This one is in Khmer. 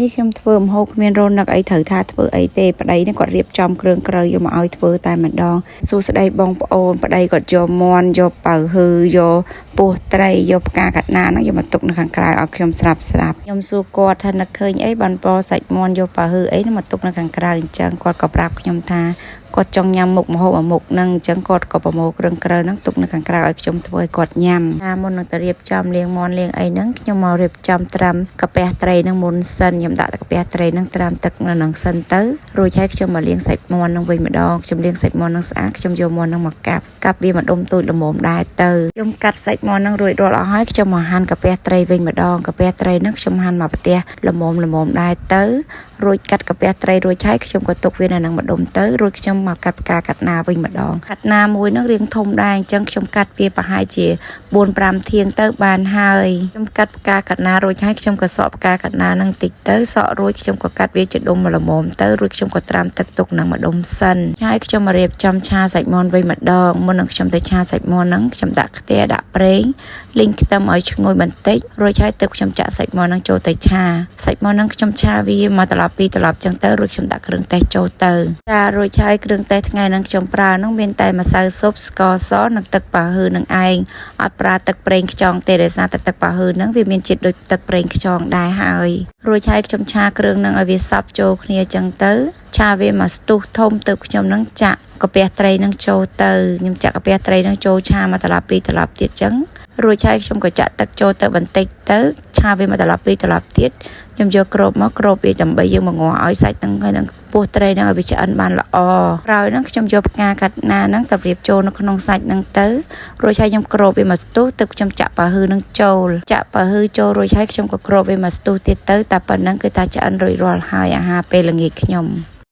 នេះខ្ញុំធ្វើម្ហូបគ្មានរនឹកអីត្រូវថាធ្វើអីទេប្តីនេះគាត់រៀបចំគ្រឿងក្រៅយកមកឲ្យធ្វើតែម្ដងសួស្តីបងប្អូនប្តីគាត់យកមាន់យកប៉ៅហឺយកពោះត្រីយកផ្កាកាត់ណាហ្នឹងយកមកទុកនៅខាងក្រៅឲ្យខ្ញុំស្រាប់ស្រាប់ខ្ញុំសួរគាត់ថានឹកឃើញអីបានបសាច់មាន់យកប៉ៅហឺអីហ្នឹងមកទុកនៅខាងក្រៅអញ្ចឹងគាត់ក៏ប្រាប់ខ្ញុំថាគាត់ចង់ញ៉ាំមុខម្ហូបអាមុខហ្នឹងអញ្ចឹងគាត់ក៏ប្រមូលគ្រឿងក្រៅហ្នឹងទុកនៅខាងក្រៅឲ្យខ្ញុំធ្វើឲ្យគាត់ញ៉ាំថាមុននឹងទៅរៀបចំលាងមាន់លាងអីហ្នឹងខ្ញុំមករៀបចំត្រាំកាពះត្រីហ្នឹងមុនសិនខ្ញុំដាក់កាពះត្រីហ្នឹងត្រាំទឹកនៅនឹងសិនទៅរួចហើយខ្ញុំមកលាងសាច់មាន់ហ្នឹងវិញម្ដងខ្ញុំលាងសាច់មាន់ហ្នឹងស្អាតខ្ញុំយកមាន់ហ្នឹងមកកាប់កាប់វាមកដុំទូចល្មមដែរទៅខ្ញុំកាត់សាច់មាន់ហ្នឹងរួចរាល់អស់ហើយខ្ញុំមកហាន់កាពះត្រីវិញម្ដងកាពះត្រីហ្នឹងខ្ញុំហាន់មកប្រទេសល្មមល្មមដែរទៅរួចកាត់កាពះត្រីរួចហើយខ្ញុំក៏ទុកវានៅនឹងម្ដុំទៅរួចខ្ញុំមកកាត់ផ្កាកាត់ណាវិញម្ដងកាត់ណាមួយហ្នឹងរៀងធំដែរអញ្ចឹងខ្ញុំកាត់វាប្រហែលជា4 5ធៀងទៅបានហើយខ្ញុំកាត់ផ្កាកាត់ណារួចហើយខ្ញុំក៏សក់ផ្កាកាត់ណាហ្នឹងតិចទៅសក់រួចខ្ញុំក៏កាត់វាជាដុំល្មមទៅរួចខ្ញុំក៏ត្រាំទឹកទុកនឹងម្ដុំសិនហើយខ្ញុំមករៀបចំឆាសាច់មាន់វិញម្ដងមុននឹងខ្ញុំទៅឆាសាច់មាន់ហ្នឹងខ្ញុំដាក់ខ្ទះដាក់ប្រេងលីងខ្ទឹមឲ្យឈ្ងុយបន្តិចរួចហើយទឹកខ្ញុំចាក់សាច់មាន់ហ្នឹងចូលទៅឆាសាច់មាន់ហ្នឹងខ្ញុំឆាវាមកត្រឡប់ពីរត្រឡប់ចឹងទៅរួចខ្ញុំដាក់គ្រឿងទេសចូលទៅចារួចហើយគ្រឿងទេសថ្ងៃហ្នឹងខ្ញុំប្រើហ្នឹងមានតែម្សៅស៊ុបស្ករសនិងទឹកប៉ាហឺនឹងឯងអត់ប្រើទឹកប្រេងខ្យងទេដោយសារតែទឹកប៉ាហឺហ្នឹងវាមានជាតិដូចទឹកប្រេងខ្យងដែរហើយរួចហើយខ្ញុំឆាគ្រឿងហ្នឹងឲ្យវាសព្វចូលគ្នាចឹងទៅឆាវាមកស្ទុះធំទៅខ្ញុំនឹងចាក់កាពះត្រីនឹងចូលទៅខ្ញុំចាក់កាពះត្រីនឹងចូលឆាមកត្រឡប់ពីរត្រឡប់ទៀតចឹងរួចហើយខ្ញុំក៏ចាក់ទឹកចូលទៅបន្តិចទៅឆាវាមកត្រឡប់ពីរត្រឡប់ទៀតខ្ញុំយកគ្របមកគ្របវាដើម្បីយើងមកងាស់ឲ្យសាច់ហ្នឹងហើយនឹងពោះត្រីហ្នឹងឲ្យវាឆ្អិនបានល្អក្រោយហ្នឹងខ្ញុំយកផ្កាកាត់ណាហ្នឹងទៅរៀបចូលនៅក្នុងសាច់ហ្នឹងទៅរួចហើយខ្ញុំគ្របវាមកស្ទុះទឹកខ្ញុំចាក់ប៉ាហឺហ្នឹងចូលចាក់ប៉ាហឺចូលរួចហើយខ្ញុំក៏គ្របវាមកស្ទុះទៀតទៅតែប៉ុណ្្នឹងគឺថាឆ្អិនរួចរាល់ហើយអាហារពេលល្ងាចខ្ញុំ។